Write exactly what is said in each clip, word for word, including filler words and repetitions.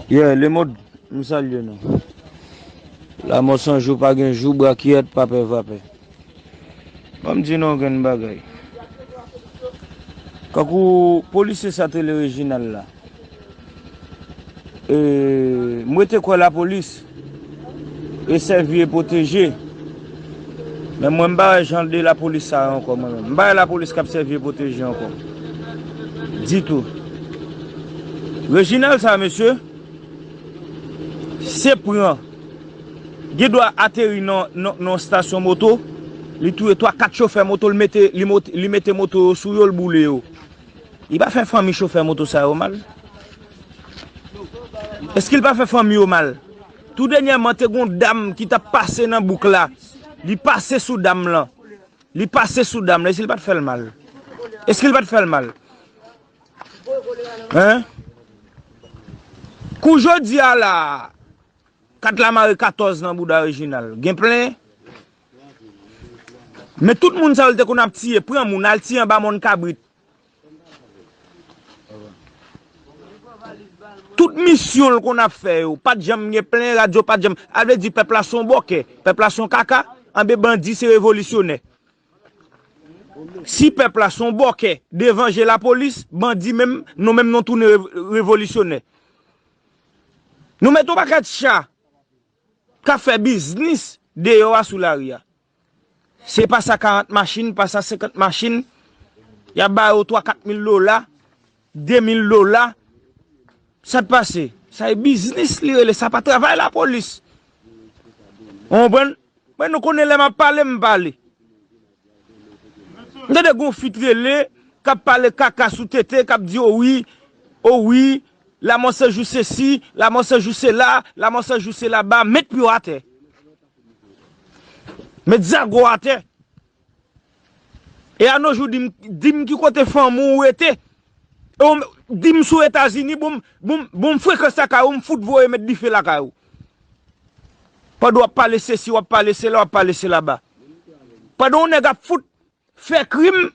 Yeah, Lemond, m salye nou. Lanmò san jou, pa gen jou, brakyèt, pa pè, va pè. Ban m di nou yon grenn bagay. Kankou polisye sa te rele Reginald la. E, m rete kwè lapolis e sèvi e pwoteje. Men mwen, m pa wè jan de lapolis sa yo ankò, mwen menm. M pa wè lapolis k ap sèvi e pwoteje ankò. Ditou. Reginald sa, mesye, se pran. Gen dwa ateri nan, nan, nan stasyon moto, li touye twa, kat chofè moto, li mete, li mot-, li mete moto yo sou yo, l boule yo. Li pa fè fanmi chofè moto sa yo mal? Èske l pa fè fanmi yo mal? Tou dènyèman, te gon dam ki t ap pase nan bouk la. Li pase sou dam lan. Li pase sou dam lan. Èske l pa t fè l mal? Èske l pa t fè l mal? Hein? Kou jodi a la, kat la mare katòz nan bouda Reginald. Gen plen. Men tout moun sa yo l te konn ap tiye, pran moun, al tiye anba mòn kabrit. Tout misyon l konn ap fè yo, pa t janm gen plen, radyo pa t janm. A vle di pèp la se yon bòkè, pèp la se yon kaka, anben bandi se revolisyonè. Si pèp la se yon bòkè devan je lapolis, bandi menm, nou menm nou tounen rev-, revolisyonè. Nou met yon pakèt cha k ap fè biznis deyò a sou lari a. Se pasa karant machin, pasa senkant machin, y ap ba yo twa, kat mil dola, de mil dola. Sa k pase? Sa e biznis li rele, sa pa travay lapolis. Ou konprann? Men nou konnen lè m ap pale, m pale. M tande gon fi t rele, k ap pale kaka sou T T, k ap di, o wi, o wi, la mò se jou sesi, la mò se jou sela, la mò se jou sela, ba, met pye w atè. Met zago w atè. E a nos jours, di m, di m ki kote fanmi w rete. E w, di m si w Etazini, bon, bon, bon frekans lakay ou, m fout voye met dife lakay ou. Pandan w ap pale sesi, w ap pale sela, w ap pale sela ba. Pandan yon nèg ap fout fè krim,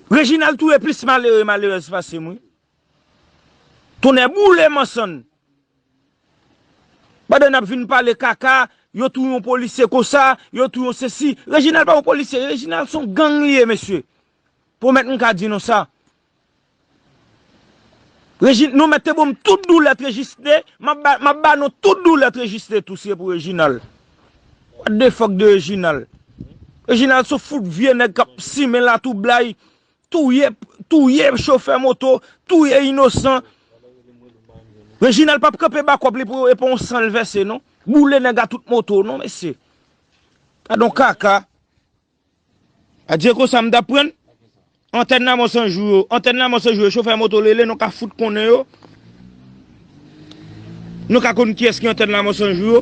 Reginald touye plis malere, malerèz pase m, wi. Tonnè boule mansann. Pandan n ap vin pale kaka, yo touye yon polisye konsa, yo touye yon sesi. Reginald pa yon polisye, Reginald se yon gang li ye, mesye. Pwomèt m ka di nou sa. Regi-, nou mèt te ban m tout doulè t rejiste, m ap ba, m ap ba nou tout doulè t rejiste tou si e pou Reginald. What the fuck de Reginald? Reginald se fout vye nèg k ap simen latwoublay, touye, touye chofè moto, touye inosan. Reginald p ap kanpe ba kòb li pou e pa yon san l vèse non. Boule nèg a tout moto non, mesye. Gadon kaka. Adye konsa m t ap pran. Antèn Lanmò San Jou yo. Antèn Lanmò San Jou yo. Chofè moto rele, nou ka fout konnen yo. Nou ka konn kiyès ki antèn Lanmò San Jou yo.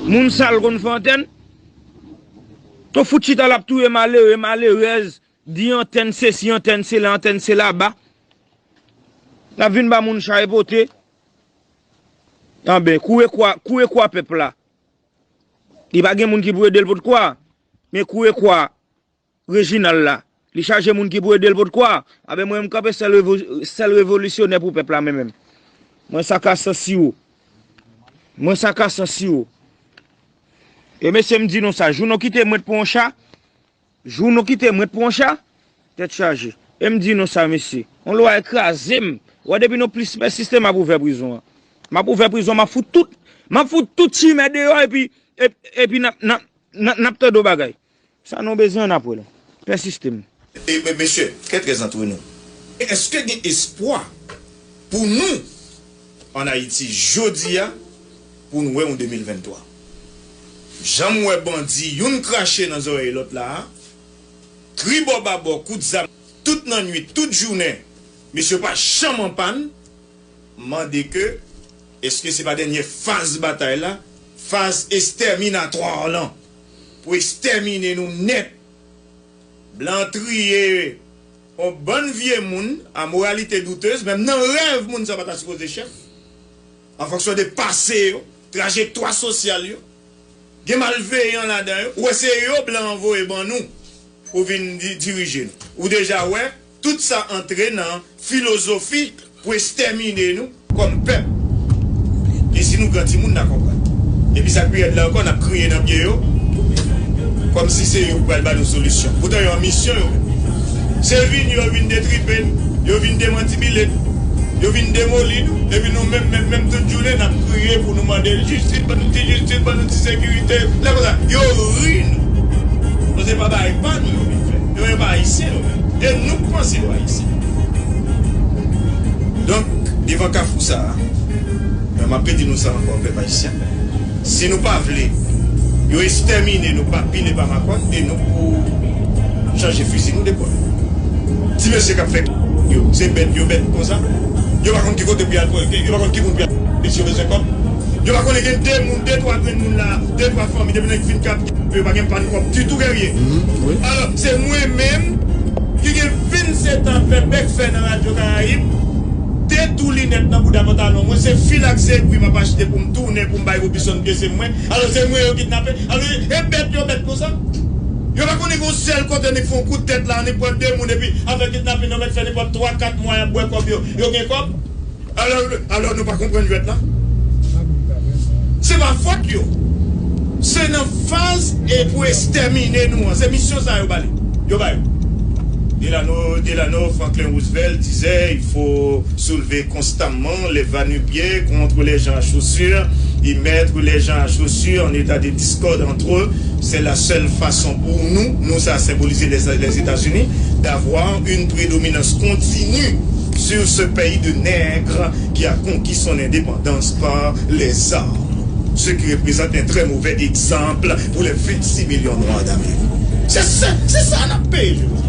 Moun sal konn fè antèn. To fout chita l ap touye malere, malerèz. Di antèn sesi, antèn sela, antèn sela ba. L ap vin ba moun chay pote. Anben, koure kwa, koure kwa pèp la. Li pa gen moun ki pou ede l pot kwa. Men koure kwa Reginald la. Li chaje moun ki pou ede l pot kwa. Anben, mwen, m kanpe sèl revo-, sèl revolisyonè pou pèp la, mwen menm. Mwen sa ka san siwo. Mwen sa ka san siwo. E mesye, m di nou sa, jou nou kite mwen pou yon cha, jou nou kite mwen pou yon cha, tèt chaje. E m di nou sa, mesye, yon lwa e kraze m. Wè, depi nou plis pèsiste, m ap ouvè prizon an. M ap ouvè prizon, m ap fout tout, m ap fout tout chimè deyò, epi, epi, epi n ap, n ap, n ap, n ap tande yon bagay. Sa nou bezwen, n ap wè l. Pèsiste m. E, men, mesye, kè trè antre nou. Èske gen espwa pou nou, ann Ayiti, jodi a, pou nou wè yon de mil venntwa? Jan m wè bandi, youn krache nan zòrèy lòt la a, tribò babò, kout zam, tout nan nwit, tout jounen, mesye pa janm an pàn, mande ke, èske se pa dènyè faz batay la, faz estèminatwa lan, pou estèmine nou nèt? Blan triye yon bann vye moun a moralite doutez, menm nan rèv moun sa pa ta sipoze chèf, an fonksyon de pase yo, trajektwa sosyal yo. Gen malveyan ladan yo. Ou wè se yo blan an voye ban nou pou vin di-, dirije nou. Ou deja wè, tout sa antre nan filozofi pou estèmine nou kòm pèp. E si nou gran timoun, n a konprann. Epi sa k pi rèd la ankò, n ap kriye nan pye yo, kòmsi se yo k pral ba nou solisyon. Poutan yo an misyon yo. Se vin yo vin detripe n, yo vin demantibile n, yo vin demoli nou, epi nou menm, menm, menm tout jounen, n ap kriye pou nou mande l jistis, ban nou ti jistis, ban nou ti sekirite. Lè konsa, yo ri nou. Paske se pa bagay pa nou yo vin fè. Yo menm pa ayisyen yo menm. E nou k panse yo ayisyen. Donk, devan kafou sa a, men m ap redi nou sa ankò, pèp ayisyen. Si nou pa vle yo estèmine nou pa pile pa makòn, e nou pou chanje fizi nou de bò. Ti mesye k ap fè yo, se bèt yo bèt konsa. Yo pa konn ki kote pou y al, yo pa konn ki moun pou y al, mesye yo bezwen kòb. Yo pa konnen gen de moun, de twa grenn moun la, de twa fanmi, depi nèg fin kap, yo pa gen pann kòb ditou, Guerrier. Alò, se mwen menm ki gen vennsetan fè bèk fè nan Radyo Karayib, de tou linèt nan bouda pantalon mwen, se fil ak zegwi m ap achte pou m tounen, pou m bay Robinson pyese mwen. Alò, se mwen yo kidnape. Alò, e bèt yo bèt konsa. Yo pa konnen gen yon sèl kote nèg fè yon kout tèt la, nèg pran de moun epi afè kidnapin nan mèt fè nenpòt twa, kat mwa y ap bwè kòb yo. Yo gen kòb? Alò, alò nou pa konprann jwèt la? Se pa fòt yo. Se nan faz e pou estèmine nou an. Se misyon sa yo ba li. Yo ba yo. Delano, Delano, Franklin Roosevelt disait, il faut soulever constamment les va-nu-pieds contre les gens à chaussures et mettre les gens à chaussures en état de discorde entre eux. C'est la seule façon pour nous, nous ça a symbolisé les, les États-Unis, d'avoir une prédominance continue sur ce pays de nègres qui a conquis son indépendance par les armes. Ce qui représente un très mauvais exemple pour les vingt-six millions noirs d'Amérique. Se sa, se sa n ap peye jodi a.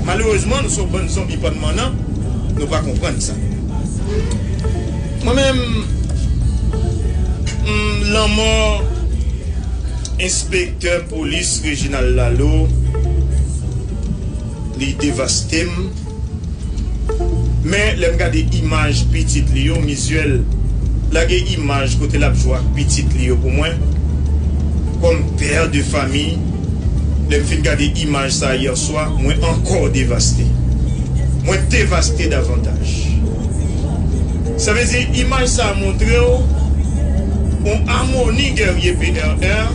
Malerezman, nou se yon bann zonbi pann mannan, nou pa konprann sa. Mwen menm, m, lanmò enspektè polis Reginald Lalo, li devaste m. Men lè m gade imaj pitit li yo, Mizuel lage imaj kote l ap jwe ak pitit li yo pou mwen. Kòm pè de fami, lè m fin gade imaj sa yè swa, mwen ankò devaste. Mwen devaste davantaj. Sa vle di, imaj sa a montre w yon amoni Guerrier P R R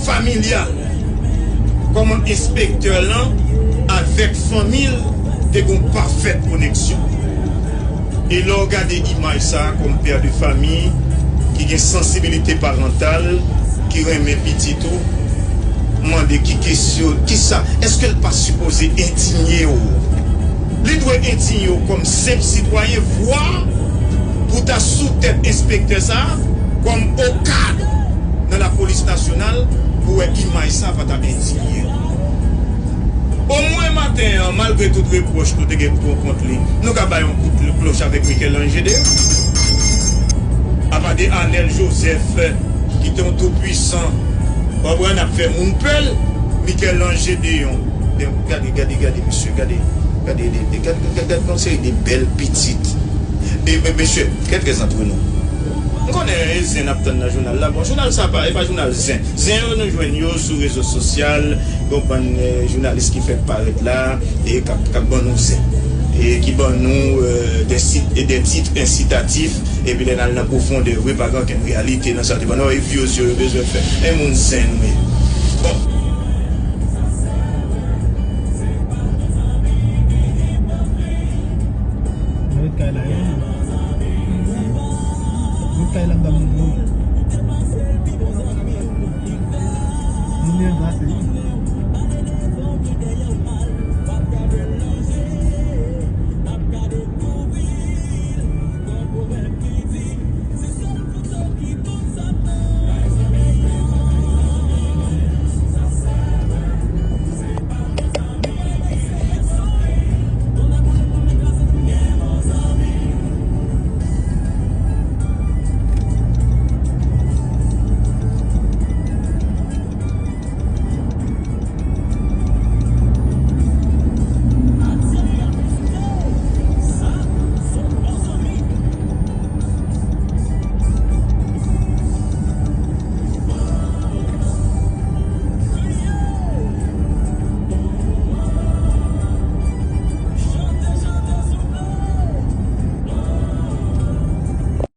familyal. Kòman enspektè lan avèk fanmi l te gen yon pafèt koneksyon. E lè w gade imaj sa a kòm pè de fami ki gen sansibilite parantal, ki renmen pitit ou, mande ki kesyon, kisa, èske l pa sipoze endinye w? Li dwe endinye w kòm senp sitwayen, vwa pou ta sou tèt enspektè sa a, kòm okad nan lapolis nasyonal, pou wè imaj sa a pa ta endinye l. Omwen maten an, malgre tout repwòch nou te gen pou kont li, nou ka bay yon kout klòch avèk Michel-Ange Deyon. Apa de Anel Joseph, ki te yon toupwisan, w konprann, ap fè moun pè l, Michel-Ange Deyon. Gade, gade, gade, mesye, gade, gade, gade, gade, gade, gade yon seri de bèl pitit. E, men, mesye, kèt kèz antre nou. M konnen e zen n ap tann nan jounal la. Bon, jounal sa pa, e pa jounal zen. Zen yo nou jwenn yo sou rezo sosyal, gon bann, eh, jounalis ki fèk parèt la, e k ap, k ap ban nou zen. E ki ban nou, eh, des sit-, e des titres incitatifs, epi lè n al nan pwofondè vre, pa gen okenn reyalite nan sa yo te ban nou, e views yo, yo bezwen fè. E moun zen nou ye. Bon. Mwen ret kay la, wi. Mwen ret kay la, m t ap mouri.